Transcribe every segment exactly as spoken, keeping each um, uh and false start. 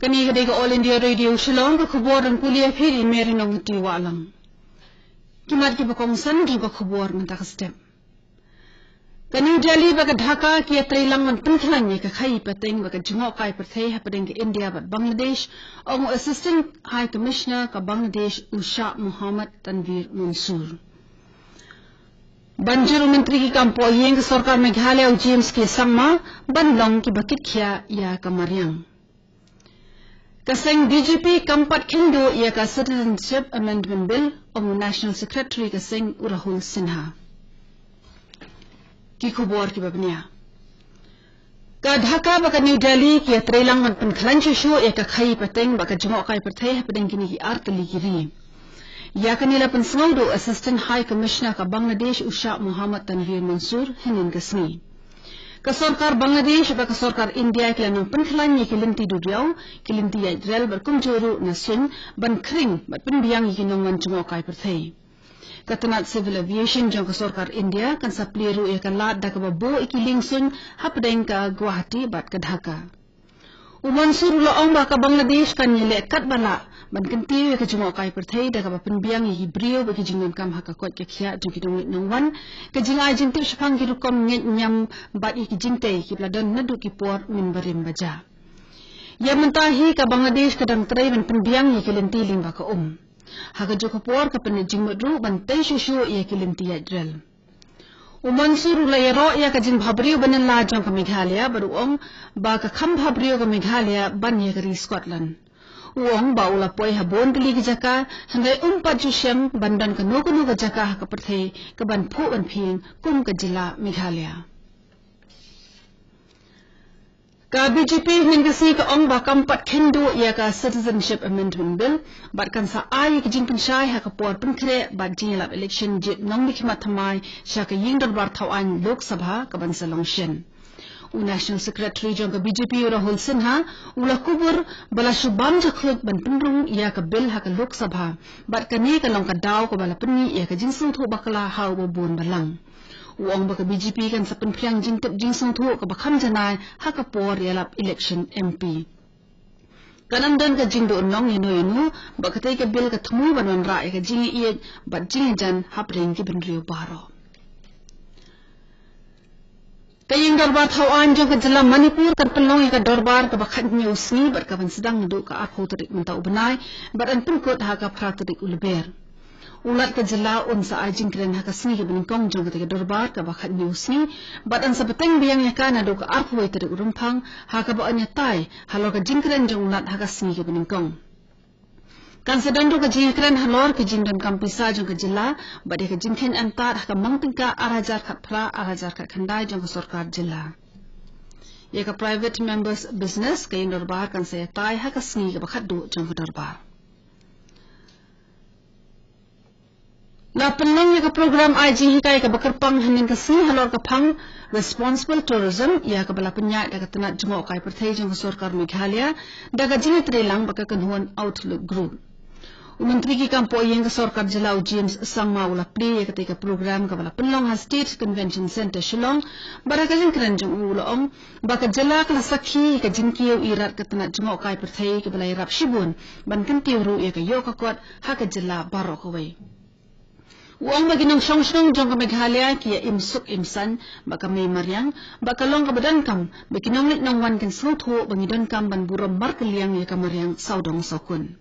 Kane ka dei ka All India Radio Shillong, ka khubor dang pule phi da i Mary Nongti Wahlang. Ki mat kiba kongsan jong ka khubor mynta ka step. Ka New Delhi bad ka Dhaka ki ïatreilang ban pynkhlaiñ ïa ka khaïi pateng bad ka jngohkai pyrthei hapdeng ka India bad Bangladesh, ong u Assistant High Commissioner ka Bangladesh u Shah Mohammad Tanveer Mansoor. Ban jur u Myntri ki kam pohïing ka Sorkar Meghalaya u James K Sangma ban long kiba kitkhiah ïa ka mariang. Ka seng B J P kam pat kheiñ duh ïa ka Citizenship Amendment Bill, ong u National Secretary ka seng u Rahul Sinha. Ki khubor kiba bniah. Ka Dhaka bad ka New Delhi ki ïatreilang ban pynkhlaiñ shuh shuh ïa ka khaïi pateng bad ka jngohkai pyrthei hapdeng kine ki artylli ki ri. Ïa kane la pynsngew da u Assistant High Commissioner ka Bangladesh u Shah Mohammad Tanveer Mansoor hynnin ka sngi. Ka sorkar Bangladesh bad ka sorkar India ki la nang pynkhlaiñ ïa ki lynti duriaw, ki lynti ïaid rel bad kumjuh ruh na suiñ ban khring bad pynbiang ïa ki nongwan jngohkai pyrthei. Ka tnat Civil Aviation jong ka sorkar India kan sa plie ruh ïa ka lad da kaba buh ïa ki lieng suiñ hapdeng ka Guwahati bad ka Dhaka. U Mansoor u la ong ba ka Bangladesh kan ïaleh katba lah ban kyntiew ïa ka jngohkai pyrthei da kaba pynbiang ïa ki briew bad ki jingdonkam ha ka koit ka khiah jong ki nongleit nongwan, ka jingai jingtip shaphang ki rukom ngeit ñiam bad ïa ki jingtei kiba la don naduh ki por mynbarim ba jia. Ïa mynta hi ka Bangladesh ka dang trei ban pynbiang ïa ki lynti lyngba ka um. Ha kajuh ka por ka pynleit jingmut ruh ban tei shuh shuh ïa ki lynti ïaid rel. U Mansoor u la ïaroh ïa ka jingbhabriew ban ïalah jong ka Meghalaya bad u ong ba ka kham bhabriew ka Meghalaya ban ïa ka ri Scotland. U ong ba u la poi ha bun tylli ki jaka, hynrei um pat ju shem ban don kano kano ka jaka ha ka pyrthei kaban phuh ban phieng kum ka jylla Meghalaya. Ka B J P hynnin ka sngi ka ong ba kam pat kheiñ duh ïa ka Citizenship Amendment Bill bad kan sa ai ïa ka jingpynshai ha ka por pynkhreh bad jingïalap election jied nongmihkhmat thymmai sha ka ïing dorbar thawaiñ Lok Sabha kaban sa long shen. U National Secretary jong ka B J P u Rahul Sinha u la kubur ba la shu bam jakhluit ban pynrung ïa ka bill ha ka Lok Sabha bad kane ka long ka daw kaba la pynmih ïa ka jingsngewthuh bakla ha uba bun balang. U ong ba ka B J P kan sa pynphriang jingtip jingsngewthuh kaba kham janai ha ka por ïalap election M P. Kan ym don ka jingduhnong ïano ïano ba katei ka bill ka thmu ban wanrah ïa ka jingïaieit bad jingïajan hapdeng ki bynriew baroh. Ka ïing dorbar thawaiñ jong ka jylla Manipur kan pynlong ïa ka dorbar kaba khathynñiew sngi bad kaban sdang naduh ka arphew tarik mynta u bnai bad yn pynkut ha ka phra tarik u Lber. U Lat ka jylla un sa ai jingkren ha ka sngi kaba nyngkong jong katei ka dorbar kaba khathynñiew sngi bad yn sa bteng biang ïa ka naduh ka arphew wei tarik u Rymphang ha kaba yn ïatai halor ka jingkren jong u Lat ha ka sngi kaba nyngkong. Kan sa don ruh ka jingkren halor ka jingdonkam pisa jong ka jylla bad ïa ka jingkheiñ antad ha ka mang tyngka ar hajar khatphra ar hajar khatkhyndai jong ka sorkar jylla. Ïa ka private members business ka ïing dorbar kan sa ïatai ha ka sngi kaba khatduh jong ka dorbar. La pynlong ïa ka program ai jinghikai kaba kyrpang hynnin ka sngi halor ka phang Responsible Tourism ïa kaba la pynïaid da ka tnat jngohkai pyrthei jong ka sorkar Meghalaya da ka jingïatreilang bad ka kynhun Outlook Group. U Myntri ki kam pohïing ka sorkar jylla u James Sangma u la plie ïa katei ka program kaba la pynlong ha State Convention Centre Shillong bad ha ka jingkren jong u u la ong ba ka jylla ka la sakhi ïa ka jingkiew irat ka tnat jngohkai pyrthei kaba la ïarap shibun ban kyntiew ruh ïa ka ïoh ka kot ha ka jylla baroh kawei. U ong ba ki nongshong shnong jong ka Meghalaya ki ïa im suk im saiñ bad ka mei mariang bad ka long kaba donkam ba ki nongleit nongwan kin sngewthuh ba ngi donkam ban burom markylliang ïa ka mariang sawdong sawkun.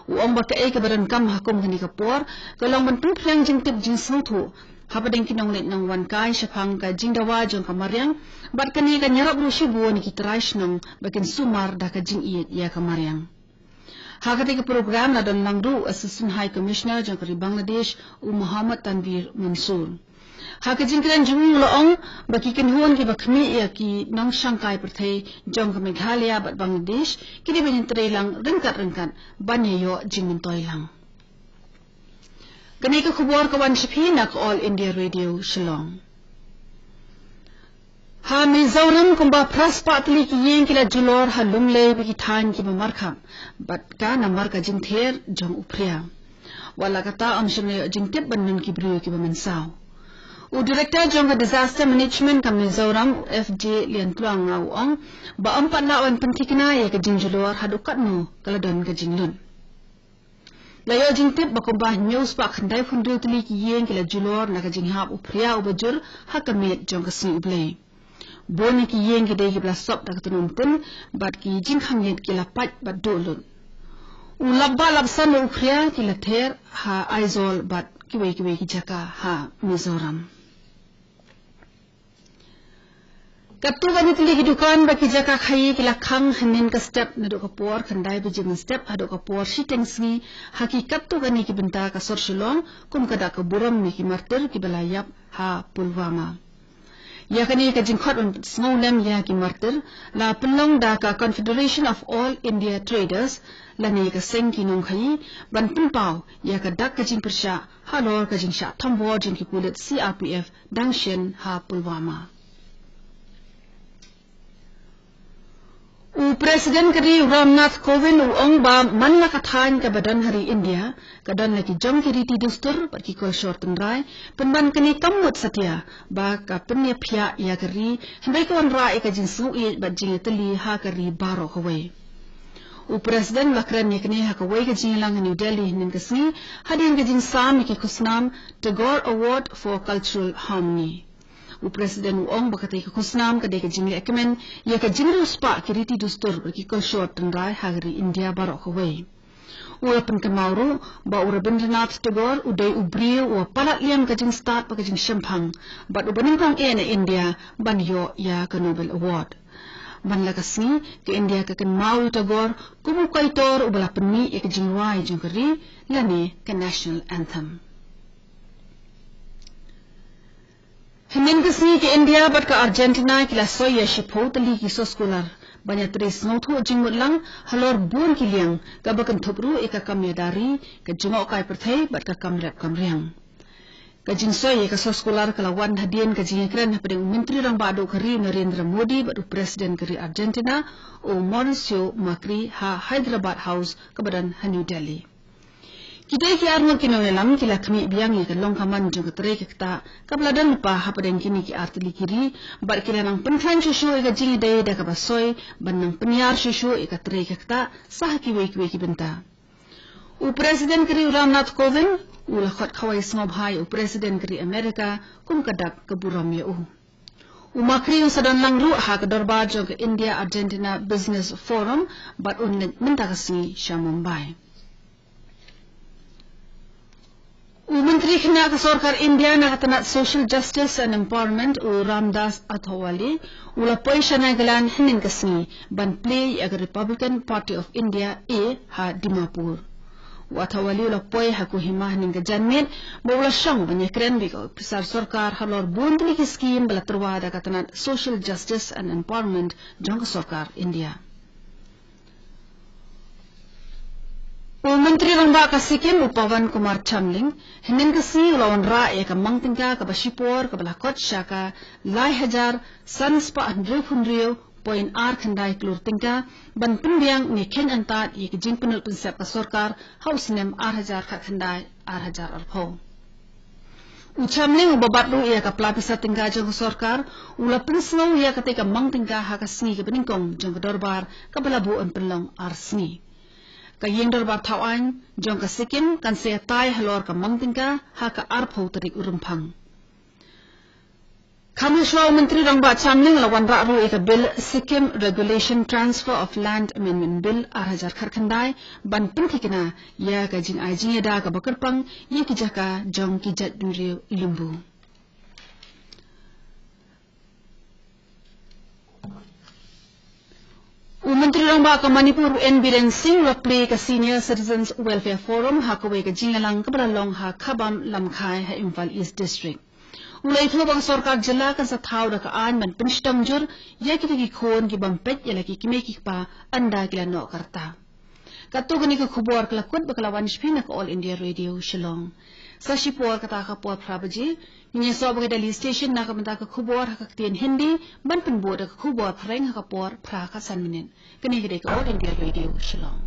U ong ba kaei kaba donkam ha kum kane ka por ka long ban pynphriang jingtip jingsngewthuh hapdeng ki nongleit nongwan kai shaphang ka jingdawa jong ka mariang bad kane kan ïarap ruh shibun ïa ki trai shnong ba kin sumar da ka jingïeit ïa ka mariang. Ha katei ka program la don lang ruh Assistant High Commissioner jong ka ri Bangladesh u Mohammad Tanveer Mansoor. Ha ka jingkren jong u u la ong ba ki kynhun kiba khmih ïa ki nongshangkai pyrthei jong ka Meghalaya bad Bangladesh ki dei ban ïatreilang ryngkat ryngkat ban ïa ïoh jingmyntoi lang. Kane ka khubor ka wan sha phi na ka All India Radio Shillong. Ha Mizoram kumba phra spah tylli ki ïing ki la julor ha Lunglei bad ki thaiñ kiba markhap bad ka namar ka jingther jong u phria. Wat la katta ym shym la ïoh jingtip ban don ki briew kiba mynsaw. U Director jong ka Disaster Management ka Mizoram, u F J Liantluang, u ong ba ym pat lah ban pynthikna ïa ka jingjulor haduh katno ka la don ka jinglut. La ïoh jingtip ba kumba hynñiew spah khyndai phew hynriew tylli ki ïing ki la julor na ka jinghap u phria uba jur ha ka miet jong ka sngi U Blei. Bun na ki ïing ki dei kiba la sop da ka tnum tin, bad ki jingkhang ïit ki la pait bad duh lut. U lapbah lapsan u phria ki la ther ha Aizawl bad kiwei kiwei ki jaka ha Mizoram. Katto katne tylli ki dukan bad ki jaka khaïi ki la khang hynnin ka step naduh ka por khyndai baje mynstep haduh ka por shiteng sngi ha ki katto katne ki bynta ka sor Shillong, kum ka dak ka burom ïa ki martir kiba la ïap ha Pulwama. Ïa kane ka jingkhot ban sngewlem ïa ki martir la pynlong da ka Confederation of All India Traders lane ka seng ki nongkhaïi ban pynpaw ïa ka dak ka jingpyrshah halor ka jingshah thombor jong ki pulit C R P F dang shen ha Pulwama. U President ka ri u Ramnath Kovind u ong ba man la ka thaiñ kaba don ha ri India ka don la ki jong ki riti dustur bad ki kolshor tynrai, pynban kane kam mut satia ba ka pynïaphiah ïa ka ri hynrei ka wanrah ïa ka jingsngewieit bad jingïatylli ha ka ri baroh kawei. U President u la kren ïa kane ha kawei ka jingïalang ha New Delhi hynnin ka sngi hadien ka jingsam ïa ki khusnam Tagore Award for Cultural Harmony. U President u ong ba katei ka khusnam ka dei ka jingleh kmen ïa ka jingriewspah ki riti dustur bad ki kolshor tynrai ha ka ri India baroh kawei. U la pynkynmaw ruh ba u Rabindranath Tagore u dei u briew uba palat liam ka jingstad bad ka jingshemphang bad uba nyngkong eh na India ban ïoh ïa ka Nobel Award. Man la ka sngi ka India ka kynmaw ïa u Tagore kum u kaitor uba la pynmih ïa ka jingrwai jong ka ri lane ka National Anthem. Hynnin ka sngi ka India bad ka Argentina ki la soi ïa shiphew tylli ki soskular ban ïatrei sngewthuh jingmut lang halor bun ki liang, kaba kynthup ruh ïa ka kam ïada ri, ka jngohkai pyrthei bad ka kam rep kam riang. Ka jingsoi ïa ka soskular ka la wan hadien ka jingïakren hapdeng u Myntri Rangbah Duh ka ri u Narendra Modi bad u President ka ri Argentina, u Mauricio Macri, ha Hyderabad House kaba don ha New Delhi. Ki dei ki arngut ki nongïalam ki la khmih biang ïa ka long ka man jong ka trei ka ktah kaba la don lypa hapdeng kine ki ar tylli ki ri bad ki la nang pynthikna shuh shuh ïa ka jingïadei da kaba soi ban nang pynïar shuh shuh ïa ka trei ka ktah sa ha kiwei kiwei ki bynta. U President ka ri u Ramnath Kovind u la khot khawai sngewbha ïa u President ka ri America kum ka dak ka burom ïa u. U Macri un sa don lang ruh ha ka dorbar jong ka India Argentina Business Forum bad un leit mynta ka sngi sha Mumbai. U Myntri Khynnah ka Sorkar India na ka tnat Social Justice and Empowerment, u Ramdas Athawale, u la poi sha Nagaland hynnin ka sngi ban plie ïa ka Republican Party of India A ha Dimapur. U Athawale u la poi ha Kohima hynnin ka janmiet, ba u la shong ban ïakren bad ki ophisar sorkar halor bun tylli ki skim ba la tyrwa da ka tnat Social Justice and Empowerment jong ka Sorkar India. U Myntri Rangbah ka Sikkim, u Pawan Kumar Chamling, hynnin ka sngi u la wanrah ïa ka mang tyngka kaba shipor kaba la kot sha ka lai hajar san spah hynriew phew hynriew point ar khyndai klur tyngka ban pynbiang ne kheiñ antad ïa ka jingpynlut pynsep ka sorkar ha u snem ar hajar khatkhyndai ar hajar arphew. U Chamling uba bat ruh ïa ka pla pisa tyngka jong ka sorkar u la pynsngew ïa katei ka mang tyngka ha ka sngi kaba nyngkong jong ka dorbar kaba la buh ban pynlong ar sngi. Ka ïing dorbar thaw aiñ jong ka Sikkim kan sa ïatai halor ka mang tyngka ha ka arphew tarik u Rymphang. Kham shuwa u Myntri Rangbah Chamling u la wanrah ruh ïa ka Bill Sikkim Regulation Transfer of Land Amendment Bill ar hajar khatkhyndai ban pynthikna ïa ka jingai jingïada kaba kyrpang ïa ki jaka jong ki jait bynriew Limbu. U Myntri Rangbah ka Manipur, u N Biren Singh, u la plie ka Senior Citizens Welfare Forum ha kawei ka jingïalang kaba la long ha Khabam Lamkhai ha Imphal East District. U la ïathuh ba ka sorkar jylla kan sa thaw da ka aiñ ban pynshitom jur ïa kita ki khun ki bym peit ïa la ki kmie ki kpa ynda ki la noh ka rta. Katto katne ka khubor ka la kut bad ka la wan sha phi na ka All India Radio Shillong. Sa shipor kata ka por phra baje ngin ïasoh bad ka Delhi Station na ka bynta ka khubor ha ka ktien Hindi, ban pynbud da ka khubor phareng ha ka por phra khatsan minit. Kane ka dei ka All India Radio Shillong.